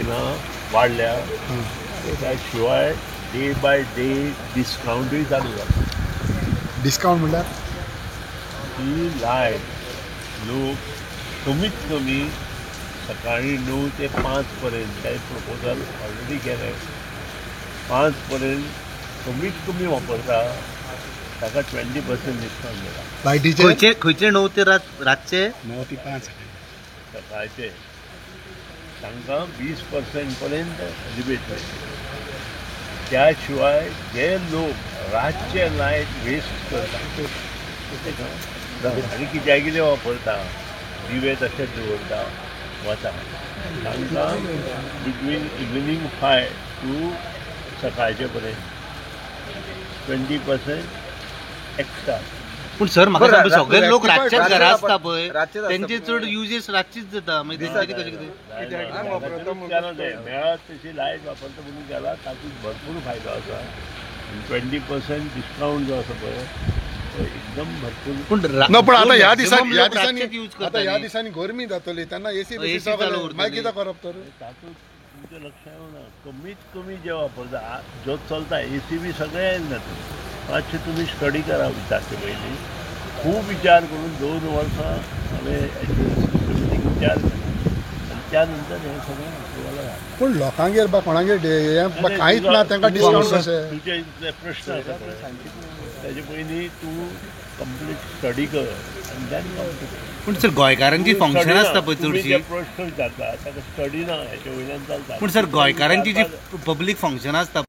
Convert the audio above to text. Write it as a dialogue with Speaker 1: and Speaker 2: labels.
Speaker 1: बिलां वाडल्या. त्या शिवाय डे बाय डे डिस्कावंटूय चालू जाला.
Speaker 2: डिस्कावंट म्हणल्यार
Speaker 1: ती लायट लोक कमीत कमी सकाळी 9 ते 5 पर्यंत, ते प्रपोजल ऑलरेडी केलें, 5 पर्यंत कमीत कमी वापरता ताका 20% डिस्कावंट दिला.
Speaker 2: लायटीचे
Speaker 3: खंयचे 9 ते रातचे
Speaker 2: 9 ते 5
Speaker 1: सकाळचे तांकां 20% पर्यंत रिबेट मेळटली. त्या शिवाय जे लोक रातचे लायट वेस्ट करता आनी कित्याक कितें वापरता, दिवे तशेंच दवरता वता, तांकां बिटवीन इव्हनिंग 5 टू सकाळचे पर्यंत 20% एक्स्ट्रा.
Speaker 3: पूण सर म्हाका सगळे लोक रातचेच घरा आसता पळय, तेंचे चड युजेस रातचीच जाता, मागीर कशें कितें
Speaker 1: मेळत तशी लायट वापरता म्हणून केला, तातूंत भरपूर फायदो आसा. 20% डिस्कावंट जो आसा पळय तो एकदम भरपूर.
Speaker 2: पूण पण आतां ह्या दिसांनी आतां ह्या दिसांनी गरमी जातली तेन्ना एसी मागीर कितें करप तर?
Speaker 1: तातूंत तुमचें लक्ष येवना, कमीत कमी जे वापरता जो चलता एसी बी सगळें येना. मातशें तुमी स्टडी करा विचारचे पयलीं, खूब विचार करून 2 वर्सां हांवें सिस्टमॅटीक विचार केला आनी त्या नंतर हें सगळें अप्रुवल घातलां.
Speaker 2: पूण लोकांगेर बा कोणागेर कांयच ना, तांकां डिस्कावंट कशें?
Speaker 1: तुजे इतले प्रश्न आसा ताजे पयलीं तूं कंप्लीट स्टडी कर आनी then complete.
Speaker 3: पूण सर गोंयकारांची फंक्शन आसता पळय चडशी,
Speaker 1: प्रश्न विचारता ताका स्टडी ना हेच्या वयल्यान चलता.
Speaker 3: पूण सर गोंयकारांची जी पब्लीक फंक्शन आसता